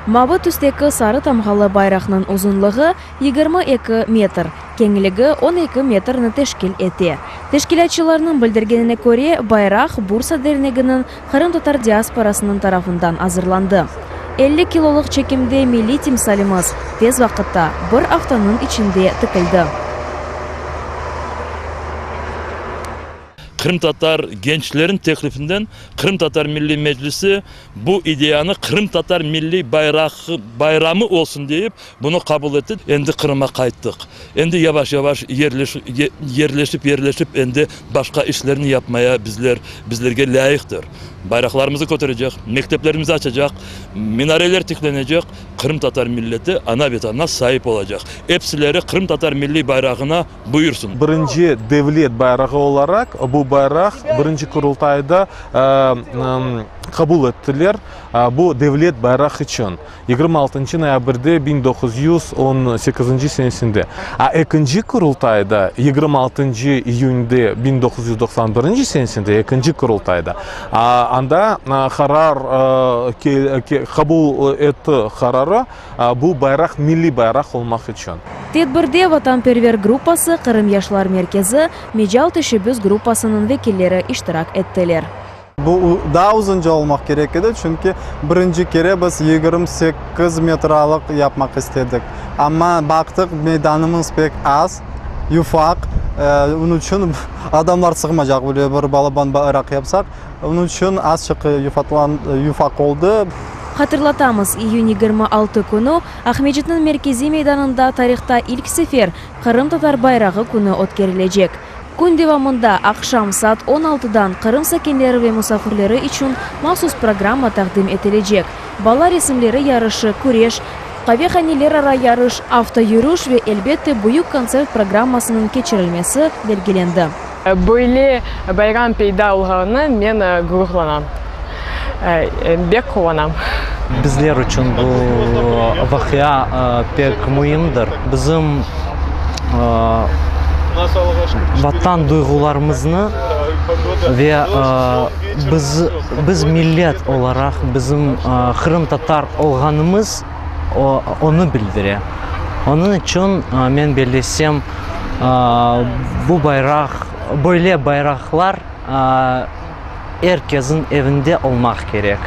Mavı tüsteki sarı tamğalı bayraqnıñ uzunlığı 22 metr, keñligi 12 metrni teşkil ete. Teşkilâtçılarnıñ bildirgenine köre, bayraq Bursa derneginiñ qırımtatar diasporasınıñ tarafından azırlandı. 50 kilolıq çekimde milliy timsalimiz tez vaqıtta, bir aftanıñ içinde tikildi. Qırımtatar gençlerin teklifinden Qırımtatar Milliy Meclisi bu ideyanı Qırımtatar milliy bayrağı bayramı olsun deyip bunı qabul etti. Endi Qırım'a qayttıq. Endi yavaş-yavaş yerleşip yerleşip endi başqa işlerni yapmaya bizler bizlerge lâyıqtır. Bayraqlarımızı köterecek, mekteplerimizi açacaq, minareler tiklenecek, qırımtatar milleti ana Vetanına saip olacaq. Epsileri qırımtatar milliy bayrağına buyursın. Birinci devlet bayrağı olaraq bu bayraq birinci Qurultayda qabul ettiler, bu devlet bayraq içün. 26 noyabrde 1918 senesinde, a ekinci Qurultayda 26 iyünde 1991 senesinde ekinci Qurultayda, anda qarar qabul etti qararı bu bayraq milliy bayraq olmaq içün. Tedbirde Vatanperver gruppası, Qırım yaşlar merkezi, Mecal teşebbüs gruppasınıñ vekilleri iştirak ettiler. Bu daa uzunca olmaq kerek edi, çünki birinci kere biz 28 metralıq yapmaq istedik. Amma baqtıq, meydanımız pek az, yufaq, onıñ içün adamlar sığmacaq böyle bir balaban bayraq yapsaq. Onıñ içün azçıq yufaq oldı. Hatırlatamız, iyün 26 künü Aqmescitniñ merkeziy meydanında tarihta ilk sefer Qırımtatar bayrağı künü ötkerilecek. Kün devamında aqşam saat 16-dan Qırım sakinleri ve musafirleri içün mahsus programma taqdim etilecek, bala resimleri yarışı, küreş, qavehanelerara yarış, avtoyürüş ve, elbette, büyük kontsert programmasınıñ keçirilmesi belgilendi. Böyle bayram peyda olğanına men gururlanam, bek quvanam. Bizler içün bu vaqia pek müimdir. Bizim Vatan duyğularımıznı ve biz, biz millet olaraq, bizim qırımtatar olğanımız onı bildire. Onıñ içün men bellesem, bu bayraq, böyle bayraqlar er kesniñ evinde olmaq kerek.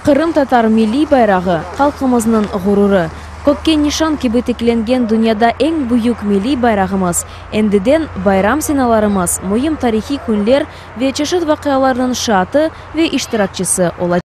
Qırımtatar milliy bayrağı, halqımıznıñ ğururı. Kökke nişan kibi tiklengen dünyada eñ büyük milliy bayrağımız, endiden bayram senalarımız, müim tarihiy künler ve çeşit vaqialarnıñ şaatı ve iştirakçisi olacaq.